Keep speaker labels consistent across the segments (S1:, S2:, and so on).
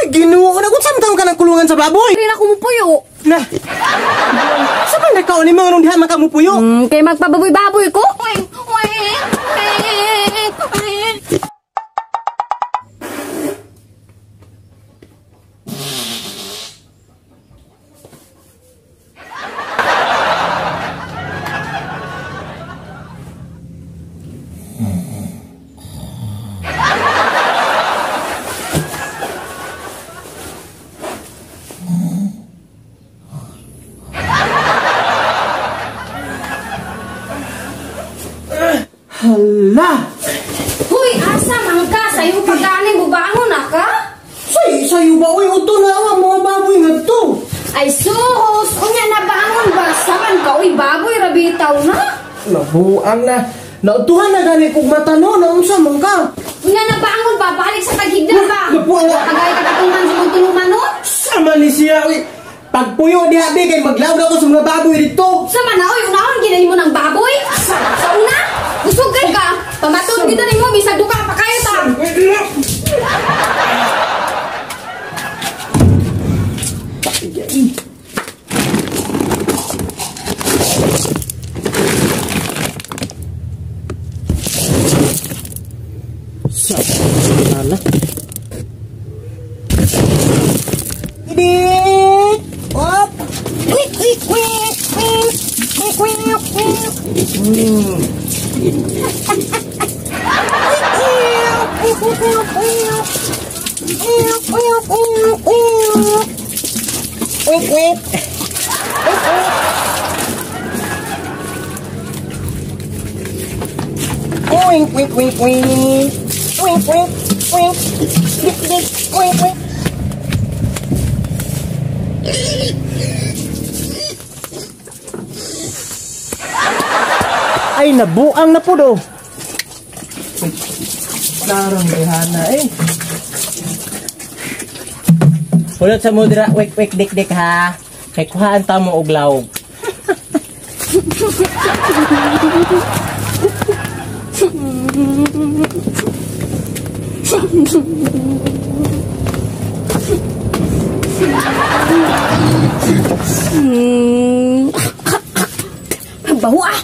S1: Hoy, Ginoo, nagunsa man taon ka ng kulungan sa baboy?
S2: Diri na ko mupuyo.
S1: Na. Sa man nagkaon ni mga nung diha man ka mupuyo?
S2: Kay magpababoy-baboy ko.
S1: Hala!
S2: Huy, asa man ka? Sayo pagkanin, bubangon na ka?
S1: Sayo ba? Uy, uto na ang mga baboy nga to.
S2: Ay, sus! Unya, nabangon ba? Saman ka? Uy, baboy, rabitaw na.
S1: Nabuang na. Nautuhan na gani kong mata no, naunsa man ka?
S2: Unya, nabangon ba? Balik sa taghigda ba?
S1: Nabuang na.
S2: Kagaya katatungan sa mong tuluman, no?
S1: Sama ni siya, uy. Pagpuyo diha, be, kay maglawag ako sa mga baboy dito.
S2: Sama na, uy. Unahon, ginahin mo ng baboy? Sa una? Busog kay ka! Pamatod kita nimo, bisag duka pa kayo ta!
S1: Sa Idik! Op! Wik, wik, wik, wik, wik, wik, wik. Wink, wink. Wink, wink, wink, wink. Wink, wink, wink. Dik, dik, wink, wink. Ay, nabuang na po do. Larong rihana eh. Hulot sa mudra, wik wik dik dik ha. Kay kuhaan ta mo og lawog.
S2: Bahu ah.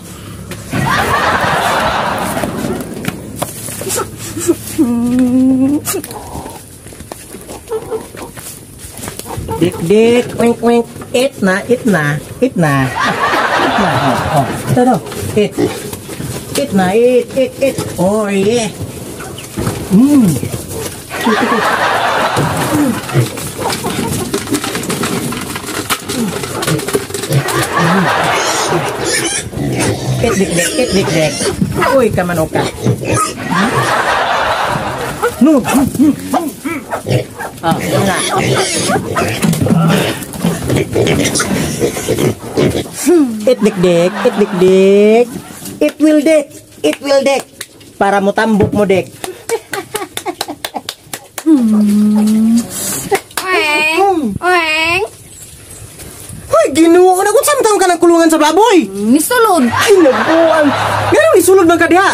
S1: Dik dik, wink wink, it na, it na, it na, it na, oh, oh, ito daw, it, it na, it, it, it, oh yeah, It dik dik, it dik dik, uy kamanoka, no, ah, na. It dik dik, it dik dik, it will dik, it will dik. Para mo tambok mo dik.
S2: Oeng, oeng.
S1: Hoy, Ginoo, nagunsa man taon ka ng kulungan sa baboy?
S2: Nisulod.
S1: Ay, nabuang. Ngano nisulod man ka diha?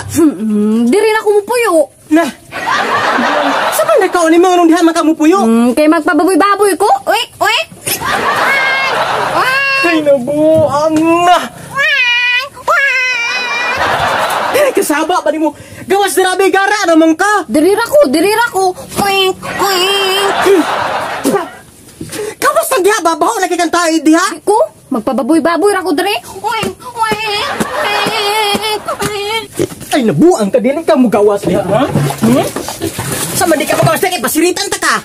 S2: Diri na ko mupuyo.
S1: Na. Sa man nagkaon ni mga nung diha man ka mupuyo?
S2: Kay magpababoy-baboy ko. Uy, uy.
S1: Ay, nabuang na. Dili kasaba pa nimo. Gawas dirabi gara naman ka.
S2: Diri ra ko, diri ra ko. Uy, uy.
S1: Gawas lang diha babaho lagi kang tae diha.
S2: Ko, magpababoy-baboy ra ko diri. Uy, uy.
S1: Ay, nabuang ka, dili ka mugawas diha, ha? Sa man di ka magawas, kay pasiritan ta ka.